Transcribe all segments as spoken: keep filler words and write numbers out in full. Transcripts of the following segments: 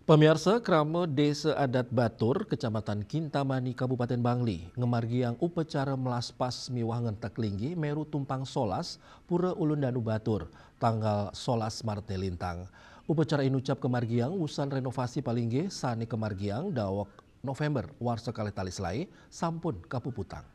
Pamiarsa, krama Desa Adat Batur, Kecamatan Kintamani, Kabupaten Bangli, ngamargiang upacara melaspas miwah ngentek linggih Meru Tumpang Solas, Pura Ulun Danu Batur, tanggal solas Maret lintang. Upacara inucap kamargiang wusan renovasi palinggih sane kamargiang daweg November warsa kalih tali selae sampun kapuputang.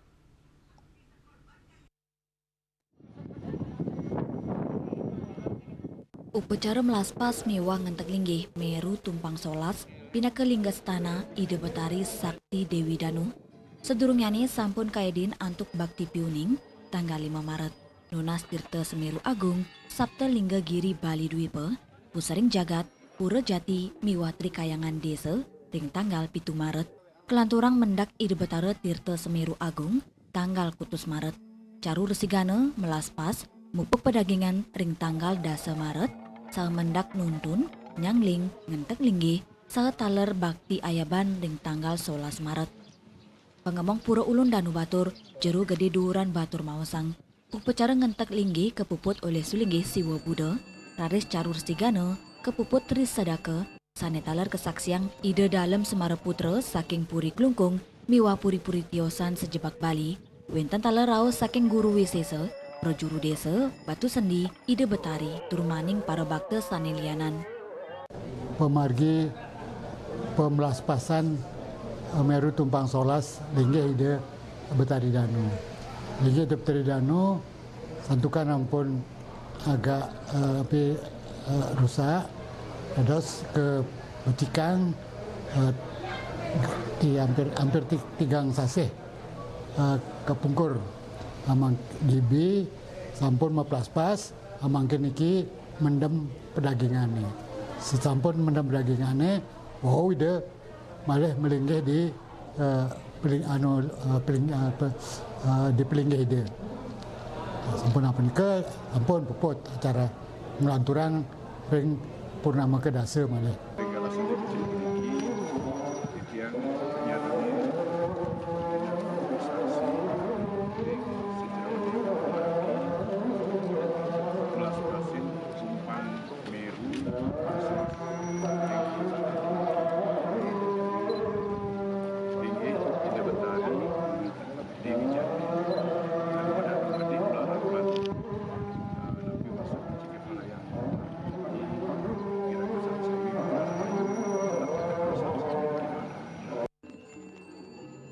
Upacara melaspas miwah ngentek linggih Meru Tumpang Solas pinaka lingga stana Ida Betari Sakti Dewi Danu. Sadurungyane sampun kaedin antuk bakti piuning tanggal lima Maret. Nunas Tirta Semeru Agung, Sapta Lingga Giri Bali Dwipa, Pusaring Jagat, Pura Jati miwah Trikayangan Desa ring tanggal pitu Maret. Kelanturang mendak Ida Betara Tirta Semeru Agung, tanggal kutus Maret. Caru Resigana melaspas mupuk pedagingan ring tanggal dasa Maret, saha mendak nuntun, nyangling, ngentek linggih, saha taler bakti ayaban ring tanggal solas Maret. Pangemong Pura Ulun Danu Batur, Jero Gede Duuran Batur maosang, upacara ngentek linggih kapuput olih sulinggih Siwa Buddha, raris Caru Resigana kapuput Tri Sadaka, sane taler kasaksiang Ida Dalem Semara Putra saking Puri Klungkung miwah puri-puri tiosan sajebag Bali, wenten taler raos saking Guru Wisesa, Prajuru Desa, Batu Sendi, Ida Betari, tur maning para bakta sane lianan. Pamargi pamlaspasan, eh, Meru Tumpang Solas linggih Ida Betari Danu. Linggih Ida Betari Danu santukan ampun agak, eh, api, eh, rusak, dados kabecikan, eh, ti hampir, hampir ti-, tigang sasih, eh, kapungkur. Amang G B sampun maplaspas, amangkin niki mendem pedagingane. Sesampun mendem pedagingane, wau Ida malih malinggih di, eh, peling-, anu, eh, peling-, eh, pe-, eh, di pelinggih Ida. Sampun apunika, sampun puput acara nglanturang ring purnama kedasa malih. Ring galah sane becik puniki, titiang nyarengin ring sejeroning margi, melaspasin Tumpang Meru, inggih Ida Betari Dewi Jati, anu pada gede kula harapan, eh, napi masuk becik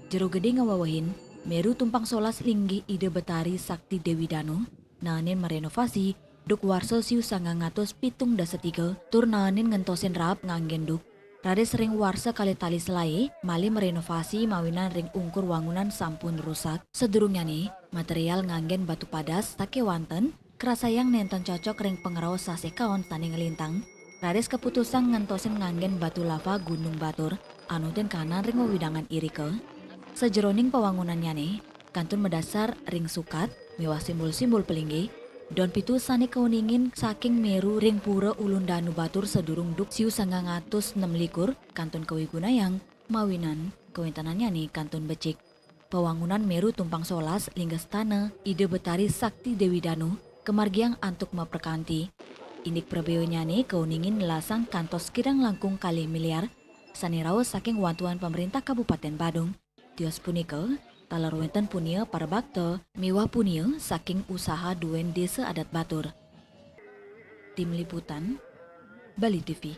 Jero Gede ngawewehin, Meru Tumpang Solas linggih Ida Betari Sakti Dewi Danu, naenin marenovasi duk warsa siu sangang atus pitung dasa tiga, tur naenin ngentosin raep nganggen duk. Raris ring warsa kalih tali selae, malih marenovasi mawinan ring ungkur wangunan sampun rusak. Sadurungyane, material nganggen batu padas sakewanten, krasayang nenten cocok ring pangraos sasih kaon sane nglintang. Raris kaputusang ngentosin nganggen batu lava Gunung Batur, anu ten kanan ring wewidangan irika. Sajeroning pawangunannyane, kantun madasar ring sukat miwah simbul-simbul palinggih, don pitu sane kauningin saking Meru ring Pura Ulun Danu Batur sadurung duk siu sangang atus nem likur, kantun kawigunayang, mawinan kawentenannyane kantun becik. Pawangunan Meru Tumpang Solas linggih stana Ida Betari Sakti Dewi Danu kamargiang antuk maprakanti. Indik prabeanyane kauningin nelasang kantos kirang langkung kalih miliar sane raos saking wantuan Pamarentah Kabupaten Badung. Tios punika taler wenten punia parabakta miwah punia saking usaha duen Desa Adat Batur. Tim Liputan, Bali T V.